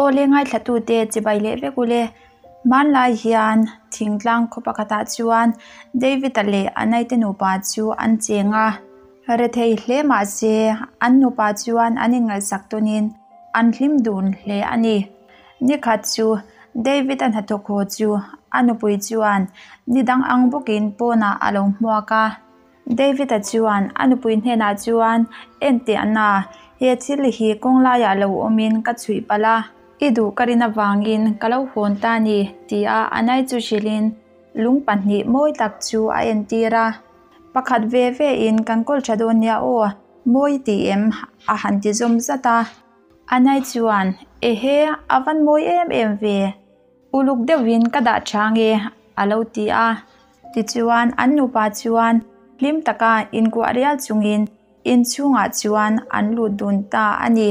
Awle ngaithlatute chibai leh vek ule. Hmanlai hian thingtlang khaw pakhatah chuan David-a leh a naite nupa chu an cheng a. Rethei hle mah se an nupa chuan an inngaihsak tawnin an hlim dun hle a ni. Nikhat chu David-a hnathawk haw chu a nupui chuan ni dang ang bawkin pawnah a lo hmuak a. David-a chuan a nupui hnenah chuan, Enteh Anna, he thil hi kawng laiah lo awmin ka chhuih palh a, i duh ka rin avangin ka lo hawn ta a ni, tia Anai chu hrilhin lung pahnih mawi tak chu a entir a. Pakhat ve ve in kan kawl tha dawn nia aw, mawi i ti em? a han ti zawm zat a. Anai chuan, Ehe, a van mawi em em ve. Uluk deuhin ka dah tha nge a lo ti a. Tichuan an nupa chuan hlim taka inkuah rial chungin inchhungah chuan an lut dun ta a ni.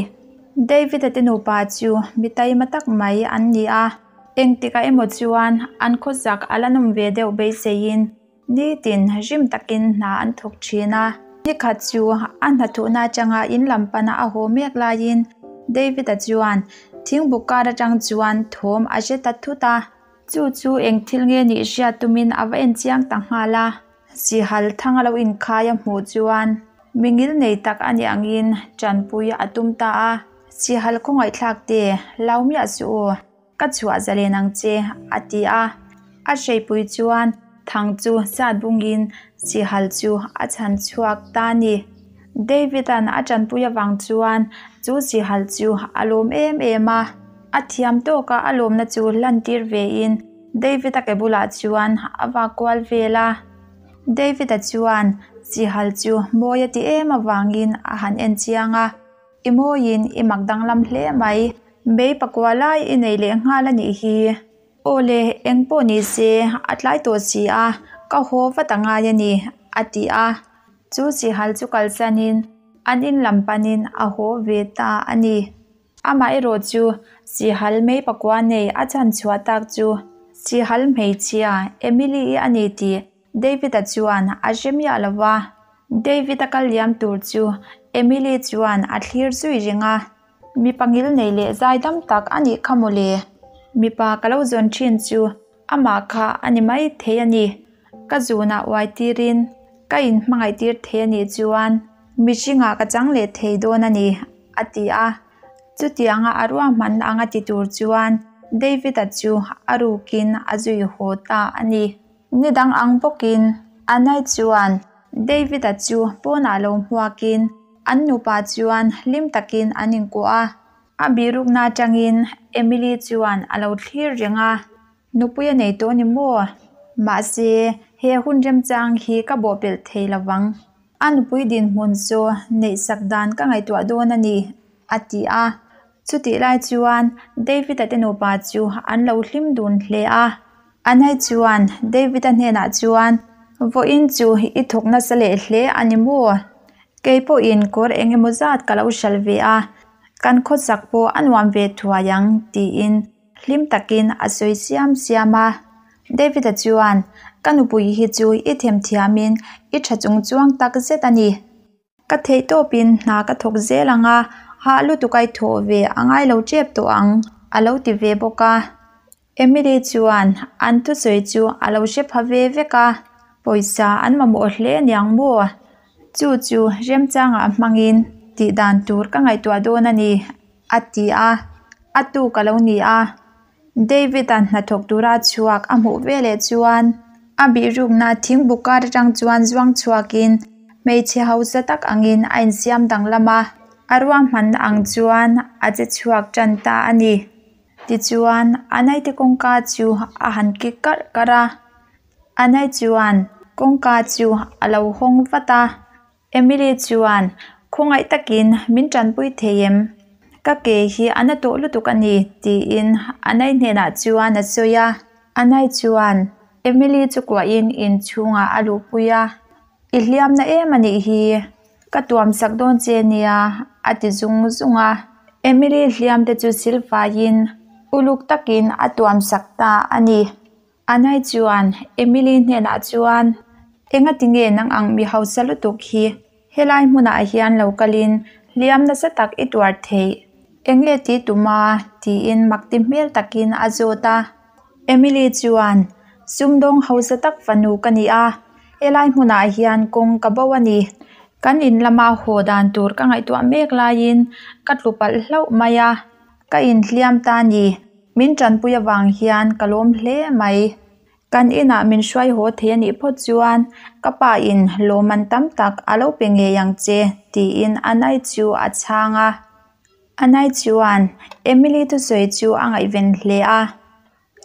David-a te nupa chu mi taima tak mai an ni a, engtikah emaw chuan an khawsak a la nawm ve deuh beiseiin Nitin rim takin hna an thawk thin a. Nikhat chu a hnathawhna atanga in lam pana a haw mek laiin David-a chuan thingbuk kar atang chuan thawm a hre ta thut a. Chu chu eng thil nge nih hriat tumin a va en chiang ta nghal a. Sihal thang a lo inkhai a hmuh chuan mingil nei tak a nih angin tanpui a tum ta a. Sihal khawngaihthlak te, lau miah suh u. Ka chhuah zalen ang che, a ti a. A hreipui chuan thang chu sat bungin sihal chu a chhan chhuak ta a ni. David-a'n a tanpui avang chuan chu sihal chu a lawm em em a. A thiam tawka a lawmna chu hlantir vein David-a ke bulah chuan a vak kual vel a. David-a chuan sihal chu mawi a ti em avangin a han en chiang a. I mawiin i mak danglam hle mai. Mei pakua lai i nei leh nghal a nih hi. Aw le, eng pawh ni se, a tlai tawh si a, ka haw vat a ngai a ni, a ti a. Chu sihal chu kalsanin an in lam panin a haw ve ta a ni. Amaherawh chu sihal mei pakua nei a chhanchhuah tak chu sihal hmeichhia Emily-i a ni tih David-a chuan a hre miah lo va. David-a kal liam tur chu Emily chuan a thlir zui reng a. Mipa ngil nei leh zai dam tak a nih kha mawle. Mipa ka lo zawn thin chu amah kha a ni mai thei a ni. Ka zunah uai tirin ka inhmangaih tir thei a nih chuan mihringah ka chang leh thei dawn a ni, a ti a. Chutianga a ruahmanna anga ti tur chuan David-a chu a rukin a zui haw ta a ni. Ni dang ang bawkin Anai chuan David-a chu pawnah lo hmuakin an nupa chuan hlim takin an inkuah a. A bihrukna atangin Emily chuan a lo thlir reng a, Nupui a nei tawh a ni maw? Mahse, he hun remchang hi ka bawhpelh thei lo vang. A nupui dinhmun chu neihsak dan ka ngaihtuah dawn a ni, a ti a. Chutih lai chuan David-a te nupa chu an lo hlim dun hle a. Anai chuan David-a hnenah chuan, Vawiin chu i thawk nasa leh hle a ni maw? Kei pawhin kawr eng emaw zat ka lo hral ve a, kan khawsak pawh a nuam ve thuai ang, tiin hlim takin a sawi siam siam a. David-a chuan, Ka nupui hi chu i themthiamin i tha chung chuang tak zet a ni. Ka theih tawpin hna ka thawk zel ang a, hah lutuk a i thawh ve a ngai lo tep tawh ang, a lo ti ve bawk a. Emily chuan an thusawi chu a lo hre pha ve vek a, pawisa an mamawh hle aniang maw? Chu chu remchangah hmangin tih dan tur ka ngaihtuah dawn a ni, a ti a, a tuk a lo ni a. David-a hnathawk tura chhuak a hmuh veleh chuan a bihrukna thingbuk kar atang chuan zuang chhuakin hmeichhe hausa tak angin a insiam danglam a, a ruahmanna ang chuan a che chhuak tan ta a ni. Tichuan, a naite kawngka chu a han kik karh karh a, a nai chuan kawngka chu a lo hawng vat a. Emily chuan, Khawngaih takin min tanpui thei em? Ka ke hi a na tawh lutuk a ni, tiin Anai hnenah chuan a sawi a. Anai chuan Emily chu kuahin inchhungah a luhpui a, I hliamna em a nih hi, ka tuamsak dawn che nia, a ti zung zung a. Emily hliamte chu silfaiin uluk takin a tuamsak ta a ni. Anai chuan Emily hnenah chuan, Engati nge nang ang mi hausa lutuk hi helai hmunah hian lo kalin hliam nasa tak i tuar theih? Enge tih tum a? tiin makti hmel takin a zawt a. Emily chuan, Sumdawng hausa tak fanu ka ni a, helai hmunah hian kawng ka bo a ni. Kan in lama haw dan tur ka ngaihtuah mek laiin ka tlu palh hlauh mai a, ka inhliam ta a ni. Min tanpui avang hian ka lawm hle mai. Kan inah min hruai haw thei a nih phawt chuan ka pa in lawmman tam tak a lo pe ngei ang che tiin Anai chu a chhang a. Anai chuan Emily thusawi chu a ngaihven hle a.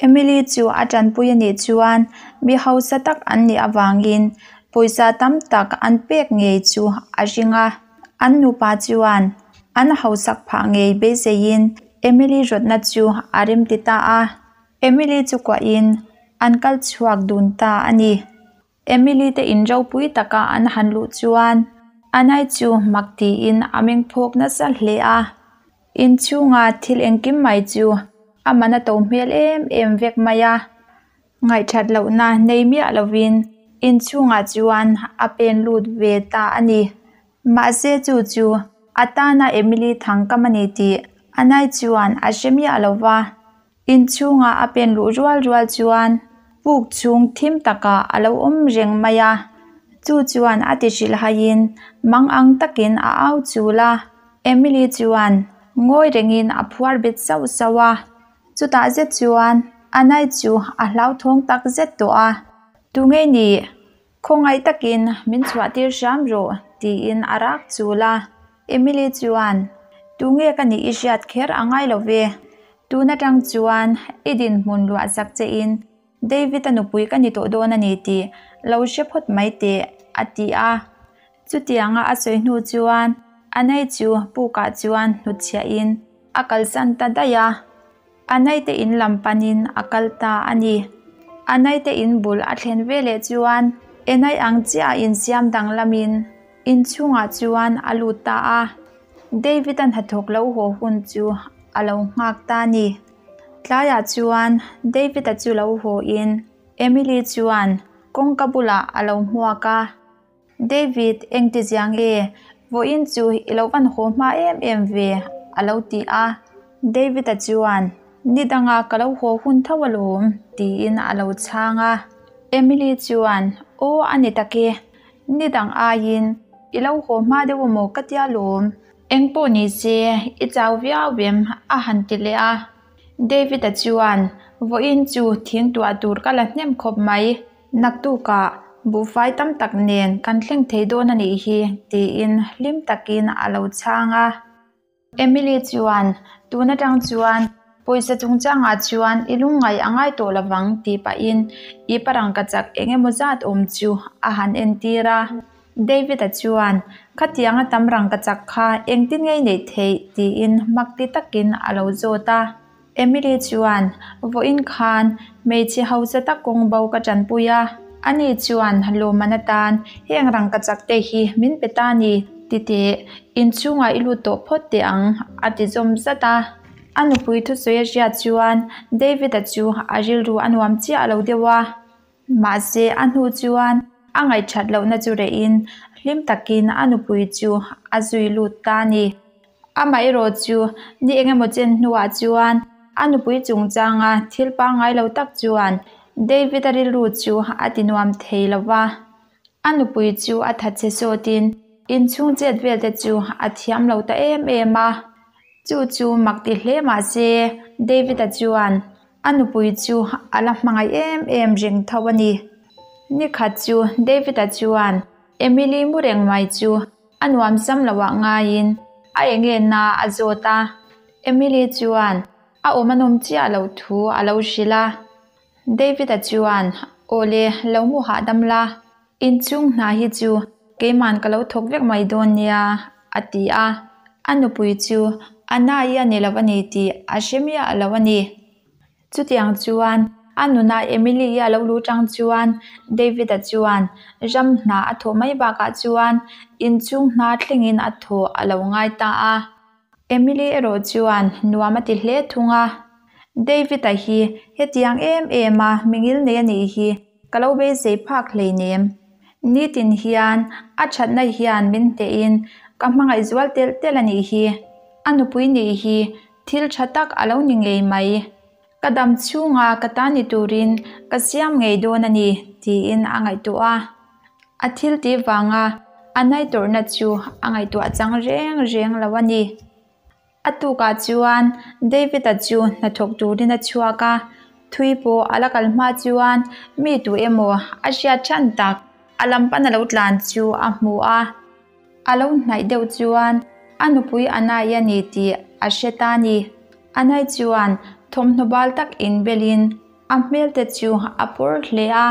Emily chu a tanpui a nih chuan mi hausa tak an nih avangin pawisa tam tak an pek ngei chu a ring a. An nupa chuan an hausak phah ngei beiseiin Emily rawtna chu a remti ta a. Emily chu kuahin an kal chhuak dun ta a ni. Emily te in ropui taka an han luh chuan Anai chu mak tiin a meng phawk nasa hle a. Inchhunga thil engkim mai chu a man a to hmel em em vek mai a. Ngaihthat lohna nei miah lovin inchhungah chuan a pen lut ve ta a ni. Mahse chu chu a tana Emily thangkam a ni tih Anai chuan a hre miah lo va. Inchhunga a pen luh rual rual chuan puk chhung thim takah a lo awm reng mai a. Chu chuan a ti hrilhhaiin mang ang takin a au chul a. Emily chuan ngawi rengin a phuar bet sauh sauh a. Chutah zet chuan Anai chu a hlauthawng tak zet tawh a. Tunge nih? Khawngaih takin min chhuah tir hram rawh tiin a rak chul a. Emily chuan, Tunge ka nih i hriat kher a ngai lo ve. Tun atang chuan i dinhmun luah sak che in David-a nupui ka ni tawh dawn a ni tih lo hre phawt mai teh a ti a. Chutianga a sawi hnu chuan Anai chu pukah chuan hnutchhiah in a kalsan ta daih a. A naite in lam panin a kal ta a ni. A naite in bul a thlen veleh chuan Enai ang chiah a insiam danglamin inchhungah chuan a lut ta a. David-a hnathawk lo haw hun chu a lo nghak ta a ni. Tlaiah chuan David-a chu lo haw in Emily chuan kawngka bulah a lo hmuak a. David, engti zia nge? Vawiin chu i lo van haw hma em em ve, a lo ti a. David-a chuan, Ni danga ka lo haw hun tho alawm, tiin a lo chhang a. Emily chuan, Aw, a ni tak e. Ni dang aiin i lo haw hma deuh amaw ka tia lawm. Eng pawh ni se, i chau viau em? a han ti leh a. David-a chuan, Vawiin chu thing tuah tur ka la hnem khawp mai. Naktukah buhfai tam tak nen kan thleng thei dawn a nih hi, tiin hlim takin a lo chhang a. Emily chuan, Tun atang chuan pawisa chungchangah chuan i lungngaih a ngai tawh lovang tih pahin i parangka chak eng emaw zat awm chu a han entir a. David-a chuan, Khatianga tam rangka chak kha engtin ngei neih theih? tiin makti takin a lo zawt a. Emily chuan, Vawiin khan hmeichhe hausa tak kawng bo ka tanpui a, ani chuan lawmman atan heng rangkachak te hi min pe ta ni ti teh, inchhungah i lut tawh phawt teh ang, a ti zawm zat a. A nupui thusawi a hriat chuan David-a chu a rilru a nuam chiah lo deuh a. Mahse, a hnu chuan a ngaihthat lohna chu rehin hlim takin a nupui chu a zui lut ta a ni. Amaherawh chu ni eng emaw chen hnuah chuan a nupui chungchanga thil pangngai lo tak chuan David-a rilru chu a ti nuam thei lo va. A nupui chu a thatchhe sawtin inchhung chet vel te chu a thiam lo ta em em a. Chu chu mak ti hle mah se David-a chuan A nupui chu a la hmangaih em em reng tho a ni. Nikhat chu David-a chuan Emily mu reng mai chu a nuam sam loh ah ngaiin a enge na a zawt a. Emily chuan a awm a nawm chiah loh thu a lo hrilh a. David-a chuan, Awle, lo mu hahdam la. Inchhung hna hi chu keiman ka lo thawk vek mai dawn nia, a ti a. A nupui chu a nai a ni lo a ni tih a hre miah lo a ni. Chutiang chuan a nuna Emily-i a lo lu tang chuan David-a chuan ram hna a thawh mai bakah chuan inchhung hna thlengin a thawh a lo ngai ta a. Emily erawh chuan nuam a ti hle thung a, David-a hi hetiang em em a mingil nei a nih hi ka lo beisei phak hleinem. Nitin hian a thatna hian min hnehin ka hmangaih zual telh telh a nih hi. A nupui nih hi thil tha tak a lo ni ngei mai. Ka dam chhunga ka ta ni turin ka siam ngei dawn a ni, tiin a ngaihtuah a. A thil tih vanga a nai tawrhna chu a ngaihtuah chang reng reng lo a ni. A tukah chuan David-a chu hnathawk turin a chhuak a, thui pawh a la kal hma chuan mi tu emaw a hriat than tak a lam pan a lo tlan chu a hmu a. A lo hnaih deuh chuan a nupui Anai a ni tih a hre ta a ni. Anai chuan thawmhnaw bal tak inbelin a hmel te chu a pawr hle a.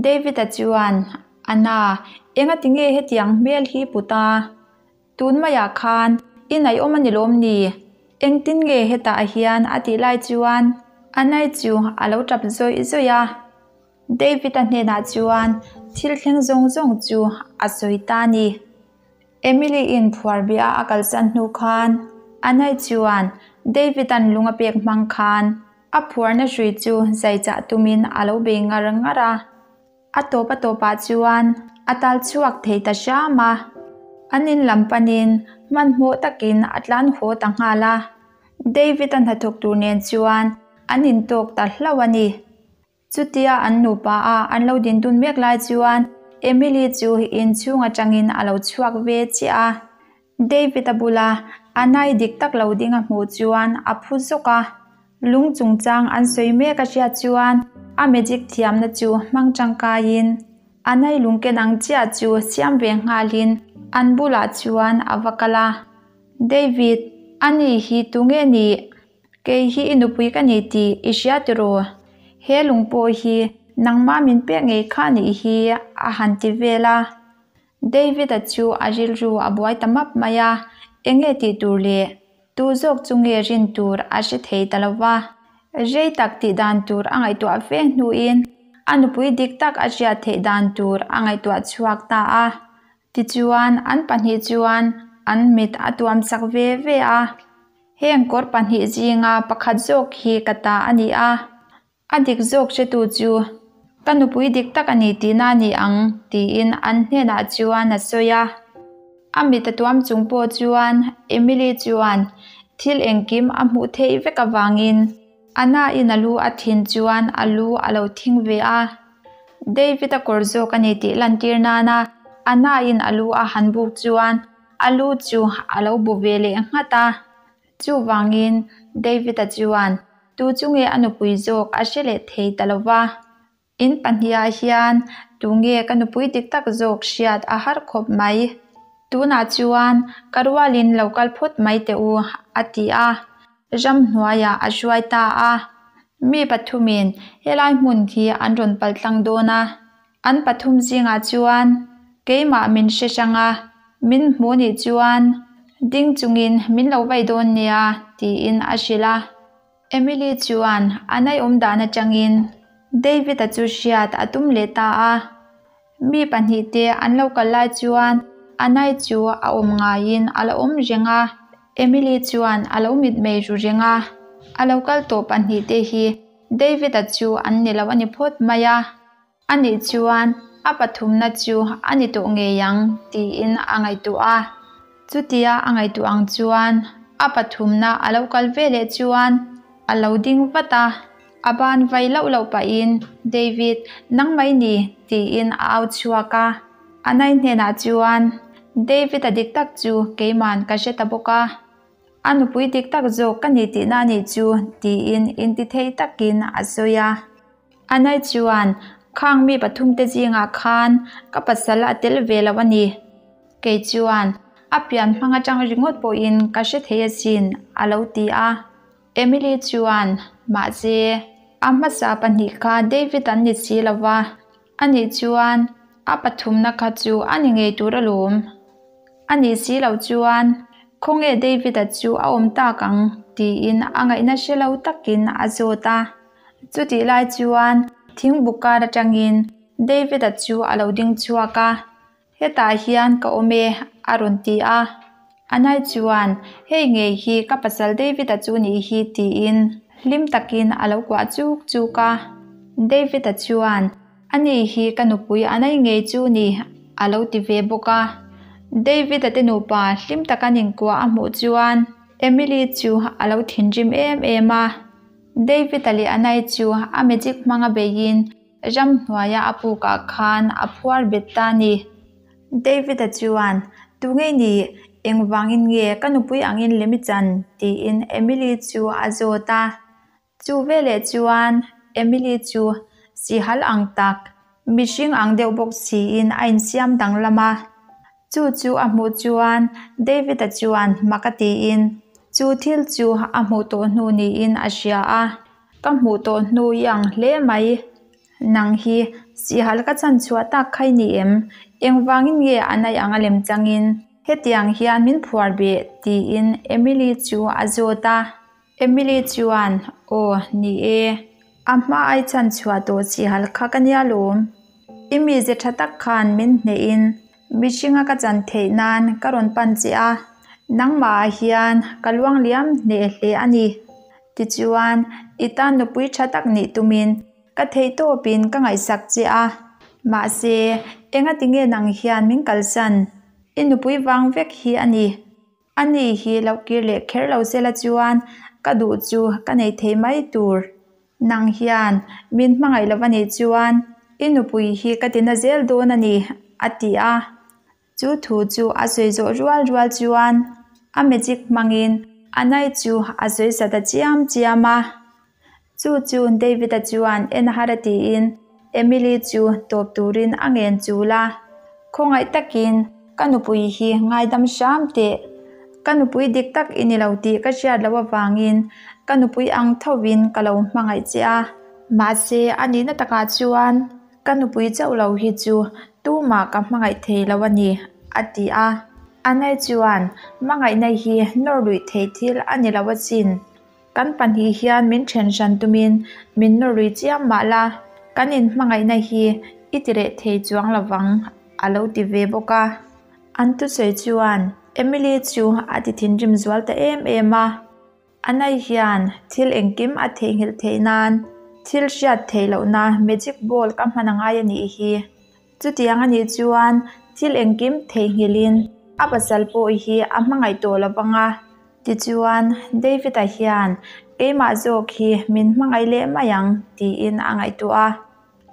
David-a chuan, Ana, engati nge hetiang hmel hi put a? Tun maiah khan i naihawm a ni lawm ni? Engtin nge hetah hian a tih lai chuan Anai chu a lo tap zawih zawih a. David-a hnenah chuan thil thleng zawng zawng chu a sawi ta a ni. Emily-in phuar bia a kalsan hnu khan Anai chuan David-a'n lung a pek hmang khan a phuarna hrui chu zai chah tumin a lo bei ngar ngar a. A tawp a tawpah chuan a tal chhuak thei ta hram a, an in lam panin hmanhmawh takin a tlan haw ta nghal a. David-a hnathawk tur nen chuan an intawk ta hlauh a ni. Chutia an nupa a an lo din dun mek lai chuan Emily chu inchhung atangin a lo chhuak ve chiah a. David-a bula a nai dik tak lo ding a hmuh chuan a phu zawk a. Lung chungchang an sawi mek a hriat chuan a magic thiamna chu hmang tangkaiin a nai lung ken ang chiah chu siam ve nghalin an bulah chuan a va kal a. David, ani hi tunge nih? Kei hi i nupui ka ni tih i hria tiraw? He lung pawh hi nangmah min pek ngei kha nih hi a han ti vel a. David-a chu a rilru a buai ta map mai a, enge tih tur leh tu zawk chu nge rin tur a hre thei ta lo va. Rei tak tih dan tur a ngaihtuah fe hnuin a nupui dik tak a hriat theih dan tur a ngaihtuah chhuak ta a. Tichuan, an pahnih chuan an mit a tuam sak ve ve a. Heng kawr pahnih zinga pakhat zawk hi ka ta a ni a. A dik zawk hretu chu ka nupui dik tak a ni tihna a ni ang, tiin an hnenah chuan a sawi a. A mit a tuam chung pawh chuan Emily chuan thil engkim a hmuh theih vek avangin a nain a lu a thin chuan a lu a lo thing ve a. David-a kawr zawk a ni tih lantir nana a nain a lu a han buk chuan a lu chu a lo bu ve leh nghat a. Chuvangin David-a chuan tu chu nge a nupui zawk a hre leh thei ta lo va. In pahniha hian tu nge ka nupui dik tak zawk hriat a har khawp mai. Tunah chuan ka rualin lo kal phawt mai teh u, a ti a. Ramhnuaiah a hruai ta a. Mi pathumin helai hmun hi an rawn paltlang dawn a. An pathum zingah chuan keimah min hre hrang a, min hmu nih chuan ding chungin min lo vai dawn nia, tiin a hrilh a. Emily chuan a naihawm dan atangin David-a chu hriat a tum leh ta a. Mi pahnihte an lo kal lai chuan a nai chu a awm ngaiin a la awm reng a. Emily chuan a lo mitmei ru reng a, a lo kal tawh pahnihte hi David-a chu an ni lo a ni phawt mai a. A nih chuan a pathumna chu a ni tawh ngei ang tiin a ngaihtuah a. Chutia a ngaihtuah ang chuan a pathumna a lo kal ve leh chuan a lo ding vat a. A ban vai loh loh pahin, David, nang mai ni? tiin a au chhuak a. A nai hnenah chuan, David-a dik tak chu keiman ka hre ta bawk a. A nupui dik tak zawk ka ni tihna a nih chu, tiin intithei takin a sawi a. Anai chuan, Khang mi pathumte zingah khan ka pasal a tel ve lo a ni. Kei chuan, A pian hmang atang ringawt pawhin ka hre thei asin, a lo ti a. Emily chuan, Mahse, a hmasa pahnih kha David an ni si lo va, ani chuan a pathumna kha chu a ni ngei tur alawm. A nih si loh chuan, Khawnge David-a chu a awm tak ang? tiin a ngaihna hre lo takin a zawt a. Chutih lai chuan thingbuk kar atangin David-a chu a lo ding chhuak a, Hetah hian ka awm e, a rawn ti a. Anai chuan, Hei ngei hi ka pasal David-a chu nih hi tiin hlim takin a lo kuah chuk chuk a. David-a chuan, Ani hi ka nupui Anai ngei chu ni, a lo ti ve bawk a. David-a te nupa hlim taka ninkuah a hmuh chuan. Emily chu a lo thinrim em em a. David-a leh Anna-i chu a magic hmanga beiin ramhnuaia a pukah khan a phuar bet ta a ni. David-a chuan, Tunge ni? Engvangin nge ka nupui angin lem i chan? tiin Emily chu a zawt a. Chu veleh chuan Emily chu sihal ang tak, mihring ang deuh bawk siin a insiam danglam a. Chu chu a hmuh chuan David-a chuan mak a tiin chu thil chu a hmuh tawh hnu niin a hria a. Ka hmuh tawh hnu i ang hle mai. Nang hi sihal ka chan chhuah tak kha i ni em? Engvangin nge a naih ang a lem changin hetiang hian min phuar beh? tiin Emily chu a zawt a. Emily chuan, Aw, ni e. A hma ai chan chhuah tawh sihal kha ka nia lawm. I mize tha tak khan min hnehin mihringa ka chan theih nan ka rawn pan che a, nangmahah hian ka luang liam hneh hle a ni. Tichuan, i tan nupui tha tak nih tumin ka theih tawpin ka ngaihsak che a. Mahse, engati nge nang hian min kalsan? I nupui vang vek hi a ni. A ni hi lo kir leh kher lo sela chuan ka duh chu ka nei thei mai tur. Nang hian min hmangaih lo a nih chuan i nupui hi ka tina zel dawn a ni, a ti a. Chu thu chu a sawi zawh rual rual chuan a magic hmangin a nai chu a sawi sa ta chiam chiam a. Chu chu David-a chuan en har a tiin Emily chu tawp turin a ngen chul a. Khawngaih takin ka nupui hi ngaidam hram teh. Ka nupui dik tak i ni lo tih ka hriat loh avangin ka nupui ang thovin ka lo hmangaih che a. Mahse a nihna takah chuan ka nupui chauh lo hi chu tumah ka hmangaih thei lo a ni, a ti a. Anai chuan, Hmangaihna hi nawr luih theih thil a ni lo asin. Kan pahnih hian min then hran tumin min nawr lui chiam mah la, kan inhmangaihna hi i ti reh thei chuang lo vang, a lo ti ve bawk a. An thusawi chuan Emily chu a ti thinrim zual ta em em a. Anai hian thil engkim a theihnghilh theih nan thil hriat theih lohna magic ball ka hman a ngai a nih hi. Chutiang a nih chuan thil engkim theihnghilhin a pasal pawh hi a hmangaih tawh lo vang a. Tichuan, David-a hian keimah zawk hi min hmangaih leh mai ang tiin a ngaihtuah a.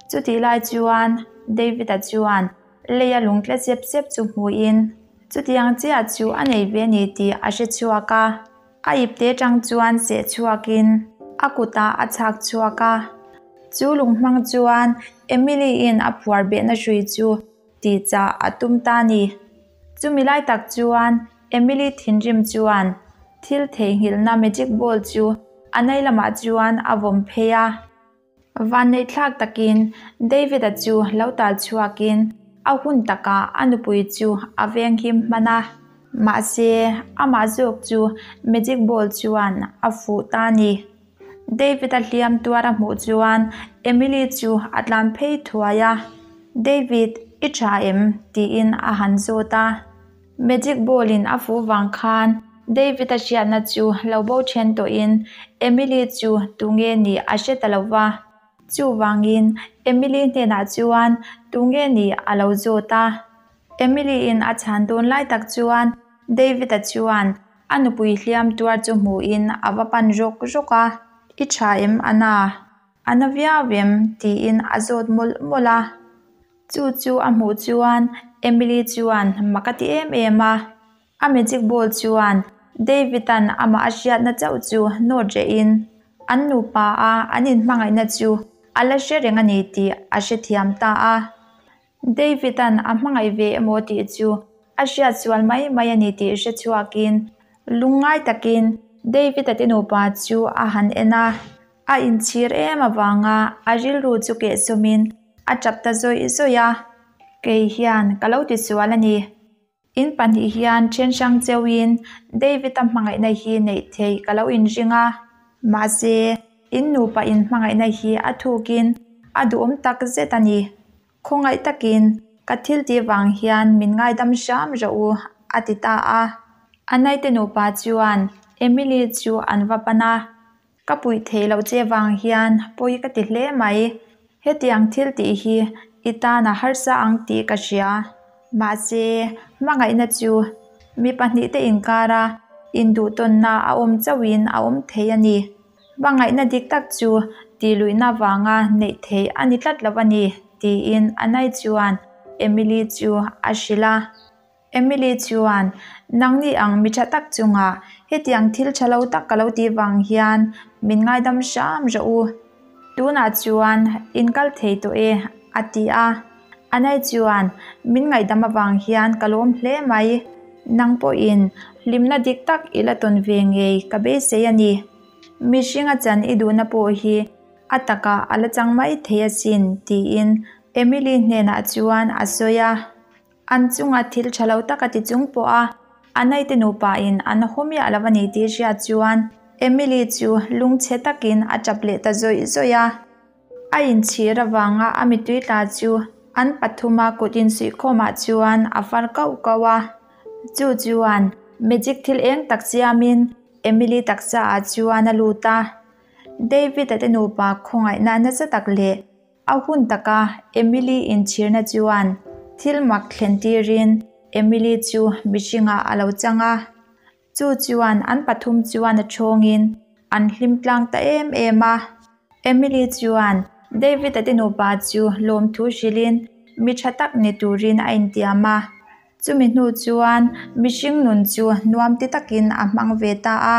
Chutih lai chuan David-a chuan leia lung tle sep sep chu hmuhin chutiang chiah chu a nei ve a ni tih a hre chhuak a. A ipte tang chuan seh chhuakin a kutah a chhak chhuak a. Chu lung hmang chuan Emily-in a phuar behna hrui chu tih chah a tum ta a ni. Chumi lai tak chuan Emily thinrim chuan thil theihnghilhna magic ball chu a nei lamah chuan a vawm phei a. Vanneihthlak takin David-a chu lo tal chhuakin a hun takah a nupui chu a venghim hman a. Mahse, amah zawk chu magic ball chuan a fuh ta a ni. David-a hliam tuar a hmuh chuan Emily chu a tlan phei thuai a, David, i tha em? tiin a han zawt a. Magic ball-in a fuh vang khan David-a hriatna chu lo bo then tawhin Emily chu tunge nih a hre ta lo va. Chuvangin Emily hnenah chuan tunge nih a lo zawt a. Emily-in a chhan dawn lai tak chuan David-a chuan A nupui hliam tuar chu hmuhin a va pan rawk rawk a, I tha em Anna? A na viau em? tiin a zawt mawlh mawlh a. Chu chu a hmuh chuan Emily chuan mak a ti em em a. A magic ball chuan David-a'n amah a hriatna chauh chu nawt rehin an nupa a an inhmangaihna chu a la hre reng a ni tih a hrethiam ta a. David-a'n a hmangaih ve emaw tih chu a hriat sual mai mai a ni tih hre chhuakin lungngai takin David-a te nupa chu a han en a. A inchhir em avanga a rilru chu kehsawmin a tap ta zawih zawih a, Kei hian ka lo tisual a ni. In pahnih hian then hrang cheuhin David-a hmangaihna hi neih theih ka lo inring a, mahse in nupa in hmangaihna hi a thukin a duhawm tak zet a ni. Khawngaih takin ka thil tih vang hian min ngaidam hram rawh u, a ti ta a. A naite nupa chuan Emily chu an va pan a, Ka puih theih loh che vang hian pawi ka ti hle mai. Hetiang thil tih hi i tan a harsa ang tih ka hria. Mahse, hmangaihna chu mi pahnihte inkara Induhtawnna a awm chauhin a awm thei a ni. Hmangaihna dik tak chu tihluihna vanga neih theih a ni tlat lo a ni, tiin Anai chuan Emily chu a hrilh a. Emily chuan, Nangni ang mi tha tak chungah hetiang thil tha lo tak ka lo tih vang hian min ngaidam hram rawh u. Tunah chuan in kal thei tawh e, a ti a. Anai chuan, Min ngaihdam avang hian ka lawm hle mai. Nang pawhin hlimna dik tak i la tawn ve ngei ka beisei a ni. Mihringa chan i duhna pawh hi a takah a la chang mai thei asin, tiin Emily hnenah chuan a sawi a. An chunga thil tha lo tak a ti chung pawh a, a naite nupa in an haw miah lo a ni tih hriat chuan Emily chu lungchhe takin a tap leh ta zawih zawih a. A inchhir avanga a mittui tla chu an pathuma kut insuihkhawmah chuan a far kauh kauh a. Chu chuan magic thil eng tak siamin Emily taksa ah chuan a lut a. David-a te nupa khawngaihna nasa tak leh A hun taka Emily inchhirna chuan thil mak thlen tirin Emily chu mihringah a lo chang a. Chu chuan an pathum chuan a thawngin an hlim tlang ta em em a. Emily chuan David-a te nupa chu lawmthu hrilhin mi tha tak ni turin a intiam a. Chumi hnu chuan mihring nun chu nuam ti takin a hmang ve ta a.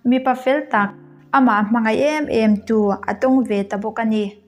Mipa fel tak, amah hmangaih em em tu a tawng ve ta bawk a ni.